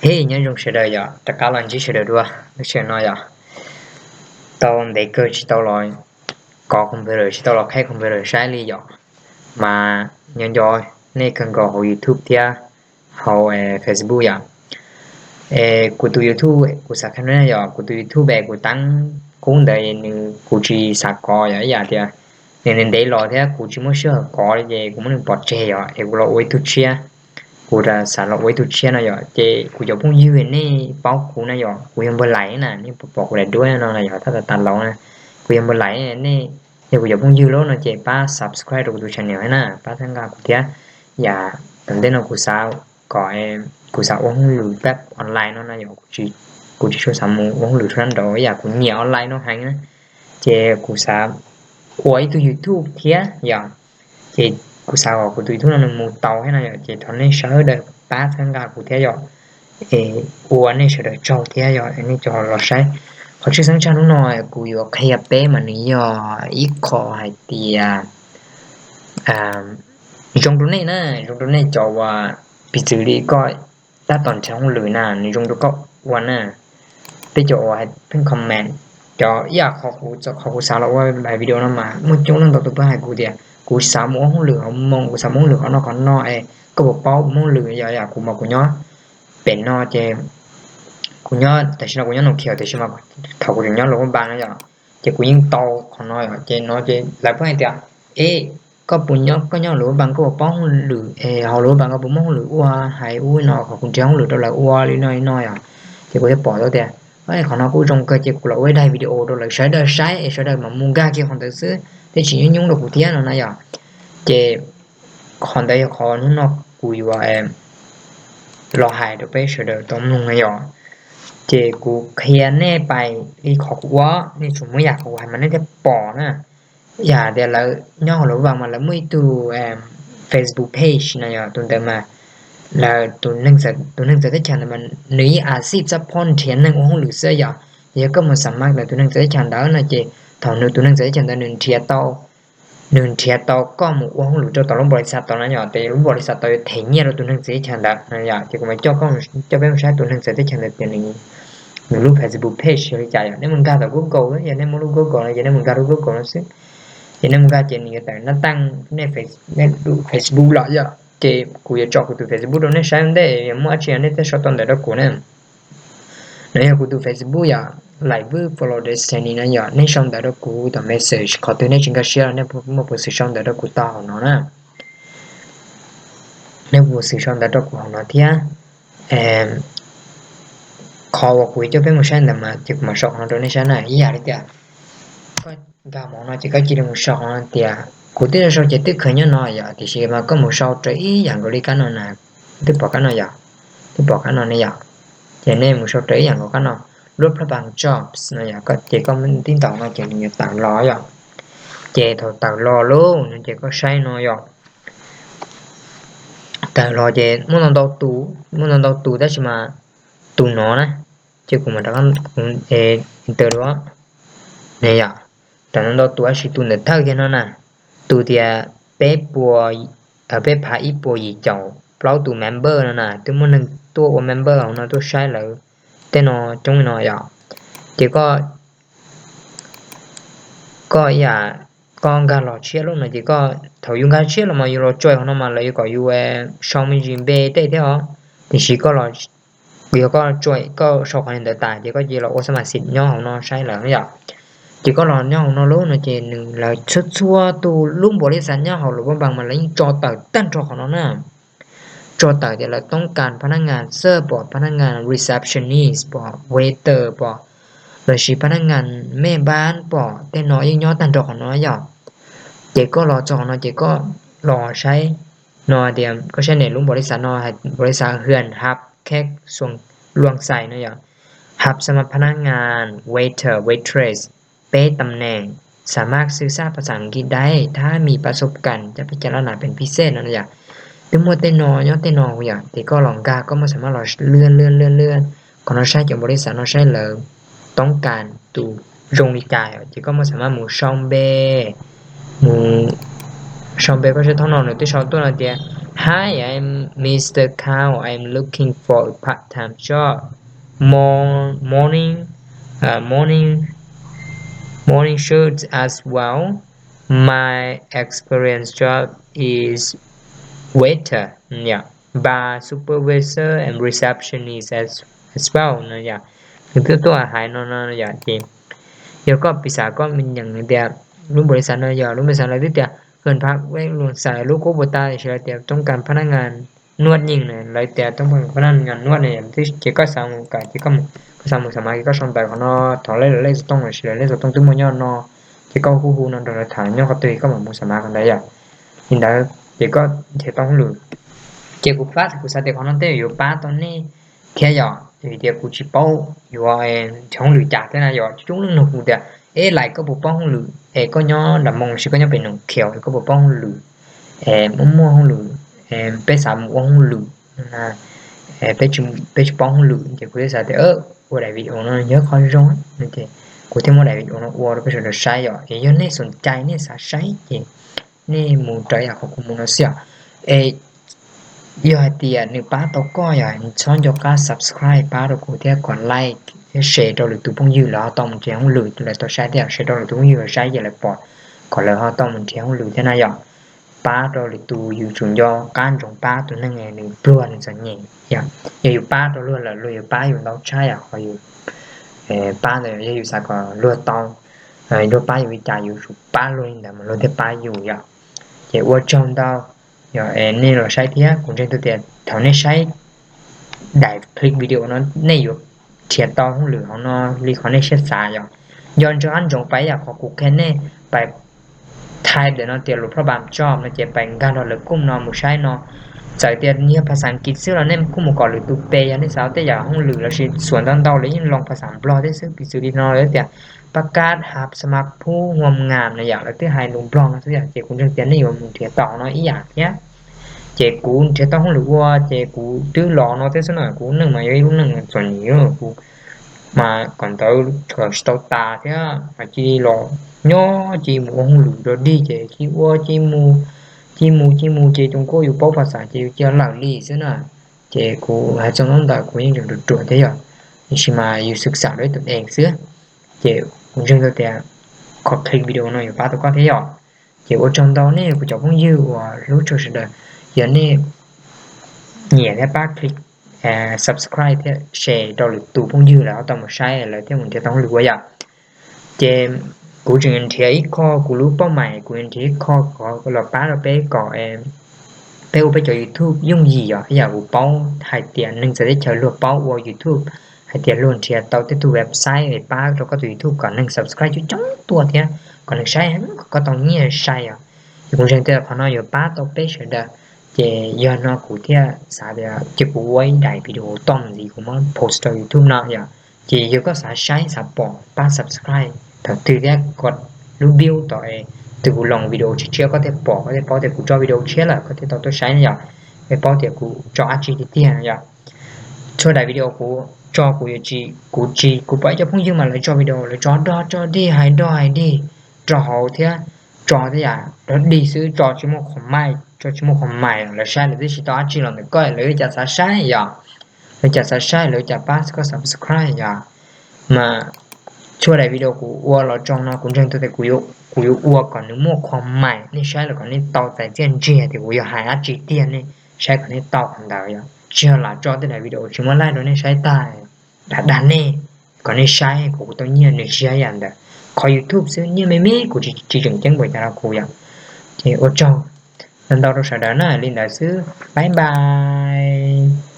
Hej, nyob zoo sawv daws yom, rov qab los ntsib sawv daws dua lub sij hawm no yom. Tau ntev kawg tsis tau los kov computer, tsis tau los qheb computer saib li yom. Mas nyob nco nej kawg nkaus hauv YouTube thiab hauv Facebook yom. Kuv tus YouTube, kuv xav qhia nej yom, kuv tus YouTube es kuv tab qub ntawd nws kuv tsis xav kov yom, ib yam tias nws ntev los thiab kuv tsis muaj sij hawm kov li ces kuv muab nws pov tseg yom, es kuv los ua ib tug tshiab. Kuv xav los ua ib tug tshiab no yom, ces kuv cov phooj ywg nej paub kuv na yom, kuv yog npawg Lais na, nej puas pom kuv daim duab no na yom, tab tom tas laus na. Kuv yog npawg Lais, nej yog kuv cov phooj ywg lawm no ces pab subscribe rau kuv tus channel na, pab txhawb nqa kuv thiab. Yam tom ntej no kuv xav kom, kuv xav ua hauj lwm pab online no na yom, kuv tsis tshua xav mus ua hauj lwm sab nraud, yam kuv nyiam online no heev na. Ces kuv xav ua ib tug YouTube thiab yom, ces kuv xav kom kuv tus YouTube no nws mus tau thiab no yom, ces thov nej sawv daws pab txhawb nqa kuv thiab yom, es ua nej sawv daws tsaug thiab yom, nej cov los saib. Qhov tshwj xeeb tshaj hnub no kuv yuav qhia peb mas nws yog ib qho hais tias zoo rau nej na, zoo rau nej cov uas piv txwv li koj tab tom nrhiav hauj lwm na, nws zoo rau koj ua na. Peb cov uas hais pheej comment, cov ib yam qhov kuv xav los ua daim video no mas muaj coob leej ntau tus pheej hais kuv tias kuv xav mus ua hauj lwm hauv Hmoob, kuv xav mus ua hauj lwm qhov no qhov no es koj puas paub ua hauj lwm yom. Yam kuv mas kuv nyob pem no ces kuv nyob tam sim no kuv nyob Noo Khiav tiam sis mas thaum kuv tseem nyob Luam Phaj Npas no yom, ces kuv yeej tau qhov no yom, ces no ces lawv pheej hais tias, e, koj puas nyob, koj nyob Luam Phaj Npas koj puas paub hauj lwm es hauv Luam Phaj Npas koj puas muaj hauj lwm ua, hais ua no kom kuv nrhiav hauj lwm rau lawv ua li no li no yom. Ces kuv thiaj pom tau tias qhov no kuj zoo kawg ces kuv los ua ib daim video rau lawv sawv daws saib es sawv daws mam mus nkag kiag qhov ntawd xwb thiaj tsis nyuaj nyuaj rau kuv thiab no na yom. Ces qhov ntawd yog qhov hnub no kuv yuav los hais rau peb sawv daws tau mloog na yom. Ces kuv qhia nej pais li qhov kuv ua, nej tsuas muab yam qhov kuv hais mas nej thiaj pom na. Yam tias lawv nyob hauv Luam Phaj Npas mas lawv muaj ib tug Facebook page na yom, tus ntawd mas lawv tus neeg txawv teb chaws ntawd mas nws ib a xij txab phob nrhiav neeg ua hauj lwm xwb yom. Ces yog koj mus xam mas ntawm tus neeg txawv teb chaws ntawd no ces thaum nws tus neeg txawv teb chaws ntawd nws nrhiav tau, nws nrhiav tau koj mus ua hauj lwm rau tom lub npaum li xav tau na yom, ces lub npaum li xav tau yuav them nyiaj rau tus neeg txawv teb chaws ntawd na yom. Ces kuv mas coj peb mus saib tus neeg txawv teb chaws ntawd tias nws lub Facebook page yog li cas yom. Nej mus nkag tom Google, yog nej muaj lub Google no ces nej mus nkag lub Google no xwb. Ces nej mus nkag ces nws yuav tawm nab teej nej, nej Facebook los yom. Ces kuv yuav tso kuv tus Facebook rau nej saib ua ntej, yog muaj dab tsi nej thiaj sau tau ntawv rau kuv na. No yog kuv tus Facebook yom, Lais Vwj Follow Destiny no yom, nej sau ntawv rau kuv tom message, qhov twg nej tsis nkag siab los nej muaj peev xwm sau ntawv rau kuv tau hauv no na. Nej muaj peev xwm sau ntawv rau kuv hauv no thiab. Qhov uas kuv coj peb mus saib ntawd mas ces kuv mam sau qhov no rau nej saib na, ib yam li tias koj nkag mus no ces koj cia li mus sau qhov no tias kuv twb sau ces twb khaws nyob no yom, tiam sis mas koj mus sau raws ib yam nkaus li kab no na, twb pom kab no yom, twb pom kab no ne yom. Ces nej mus sau raws ib yam nkaus kab no, Luam Phaj Npas jobs no yom, ces koj tib ntaus no ces nws yuav tawm los yom. Ces thaum tawm los lawm no ces koj saib no yom, tawm los ces muaj ntau ntau tus, muaj ntau ntau tus tab sis mas tus no na, ces kuv mam rov qab enter dua ne yom. Tawm ntau ntau tus tab sis tus ntawm thawj kiag no na, tus tias peb puas, peb phav ib puas yim caum plaub tus member no na, twb muaj neeg tuaj ua member hauv no tuaj saib lawv tej no coob li no yom. Ces koj, koj ib yam, koj nkag los tshiab lawm no ces koj thaum yus nkag tshiab los mas yus los tso hauv no mas lawv yuav kom yus sau me ntsis npe tej thiab os. Tiam sis koj los, yog koj tso, koj sau qhov ntawd tas ces koj cia li los ua xab mas xim nyob hauv no saib lawv yom. Ces koj los nyob hauv no lawm no ces nws, lawv txhua txhua tus lub npaum li xav nyob hauv Luam Phaj Npas mas lawv yeej tso tawm tag nrho qhov no na. Tso tawm tias lawv toob kas phab nab ngas xwb, pom phab nab ngas receptionist, pom waiter, pom lossis phab nab ngas mej npab, pom tej no yeej nyob tag nrho qhov no yom. Ces koj los txog qhov no ces koj los saib no tias koj saib ne, lub npaum li xav no, npaum li xav Hwm Hap Kek Suam Luam Xais no yom. Hap xab mas phab nab ngas waiter waitress peb tam neem, xam maj xwj xaj phas xas Askiv dai, thab mis pas sov kas caj peb caj lab nas pes pij xej no yom. Twb muaj tej no nyob tej no yom, ces koj los nkag koj muaj xam maj los lwaj lwaj lwaj lwaj qhov no saib cov npaum li xav no saib lawv toob kas tus zoo li cas yom, ces koj muaj xam maj mus sau npe, mus sau npe koj saib thaum no nws twb sau tuaj no tias Hi, I'm Mister Cow. I'm looking for a part-time job. Mor- morning, uh, morning, morning shift as well. My experience job is waiter, yeah, bar supervisor and receptionist as as well no yom. Nws twb tuaj hais no no yom. Ces yog koj piv xam koj me nyeem tias lub npaus li xav no yog lub npaus li xav lawv twb tias kawg pha ej luag xav lub kub puas tas, lawv tias toob kas phab naj ngas nuaj nyeej na, lawv tias toob kas phab naj ngas nuaj ne, ces koj xav mus kam ces koj mus, koj xav mus xav mas ces koj sau ntawv qhov no, thov lej lawv lej xov tooj lossis lawv lej xov tooj twb muaj nyob no, ces koj hu hu no nrog lawv tham nyob qhov twg koj mam mus xav mas qhov ntawd yom. Li ntawd ces koj nrhiav tau hauj lwm. Ces kuv pab kuv xav tias qhov no tej yuav pab tau nej thiab yom, vim tias kuv tsis paub yuav nrhiav hauj lwm cas thiab na yom. Coob leej nug kuv tias, eb, lais koj puas paub hauj lwm es koj nyob Dam Moos lossis koj nyob pem Noom Khiaus es koj puas paub hauj lwm, muaj muaj hauj lwm, peb xav mus ua hauj lwm, peb tsis paub hauj lwm. Ces kuv thiaj xav tias ua daim video no yog qhov zoo, ces kuv thiaj muab daim video no ua rau peb sawv daws saib yom. Es yog nej xoom cai nej xav saib ces nej mus raws yam qhov kuv mus no xwb yom. Es yog hais tias nws pab tau koj yom, txhob nco qab subscribe pab rau kuv thiab kom like thiab share rau lwm tus phooj ywg lawv ho tau mus nrhiav hauj lwm, lawv tau saib thiab share rau lwm tus phooj ywg lawv saib ces lawv pom kom lawv ho tau mus nrhiav hauj lwm thiab na yom. Pab rau lwm tus, yus tsum nco qab ntsoov pab tus neeg nws pluag nws txom nyem yom. Yog yus pab rau luag lawm luag yuav pab yus ntau tshaj yam qhov yus pab ntawd. Yog yus xav kom luag tau, luag pab yus li cas yus tsum pab luag li ntawd mas luag thiaj pab yus yom. Ces ua tsaug ntau yog nej los saib thiab kuv ntseeg tias thaum nej saib daim clip video no nej yuav nrhiav tau hauj lwm hauv no li qhov nej siab xav yom. Nco ntsoov qab ntsoov pab yam qhov kuv qhia nej pab thaij ntawm no tias lus program job no ces pab nkag rau lawv koom no mus saib no. Txawm tias yog phas xas Askiv xwb los nej kuj mus kom lwm tus pe, yog nej xav tej yam hauj lwm lossis xuas ntau ntau lawv yeej los phas xas Nplog thiab xwb. Piv txwv li no lawv tias pab kab hab xab mas phub huam ngam no yom, lawv twb hais lus Nplog no xwb yom. Ces kuv ntseeg tias nej yuav mus nrhiav tau no ib yam thiab. Ces kuv nrhiav tau hauj lwm ua ces kuv twb los no thiab xwb na, kuv neej mas yog ib lub neej txom nyem, kuv mas kom ntawv kom tsis tau tas thiab mas cia li los nyob cia li mus ua hauj lwm rau dig ces cia li ua cia li mus, cia li mus cia li mus ces tus kuj yus paub phas xas ces yus cia li lawm li xwb na. Ces kuv hais txog ntawm kuv yeej tseem ruam ruam thiab yom, tiam sis mas yus xwm xam rau ib tus dees xwb. Ces kuv ntseeg tias qhov clip video no yuav pab tau koj thiab yom. Ces ua tsaug ntau nej kuv cov phooj ywg uas hlub tshua sawv daws, yog nej nyiam thiab pab click subscribe thiab share rau lwm tus phooj ywg lawv ho tau mus saib lawv thiaj mus nrhiav tau hauj lwm ua yom. Ces kuv tseem nrhiav ib qho kuv lub pauj mais, kuv nrhiav ib qho kom los pab rau peb kom peb ua peb cov YouTube yooj yim yom. Ib yam kuv paub hais tias neeg txawv teb chaws luag paub ua YouTube, hais tias luag nrhiav tau tej tug website es pab rau koj tus YouTube kom neeg subscribe coob coob tuaj thiab kom neeg saib kom koj tau nyiaj sai os. Ces kuv ntseeg tias qhov no yuav pab tau peb sawv daws. Ces yog no kuv thiaj xav tias cia kuv ua ib daim video toj ntxiv kuv muab post rau YouTube no yom. Ces yog koj xav saib xav pom pab subscribe thaum twg thiab kom lub view tod es twg kuv los video tshiab tshiab koj thiaj pom, koj thiaj paub tias kuv tso video tshiab lawm koj thiaj tau tuaj saib yom. Es paub tias kuv tso dab tsi tiag tiag no yom. Txhua daim video kuv tso kuv yuav tsis, kuv tsis, kuv pom ib co phooj ywg mas lawv tso video lawv tso dog tso dig hais dog hais dig rau hauv thiab tso tej yam dog dig xwb, tso tsis muaj qhov mais, tso tsis muaj qhov mais lawv saib lawv twb tsis tau dab tsi los ntawm koj, lawv cas xav saib yom. Lawv cas xav saib, lawv cas pab koj subscribe yom. Mas txhua daim video kuv ua los tso no kuv ntseeg tias kuv yuav ua kom nws muaj qhov mais, nej saib los kom nej tau txais txiaj ntsig tias kuv yog hais dab tsi tiag, nej saib kom nej tau qhov ntawd yom. Tsis yog lam tso tej daim video tsis muaj laij rau nej saib tag, dag dag nej kom nej saib kom kuv tau nyiaj, nws tsis yog yam ntawd. Qhov YouTube xwb nyiaj me me kuv tsis tseem ceeb npaum cas rau kuv yom. Ces ua tsaug ntau rau sawv daws na, li ntawd xwb, bye bye.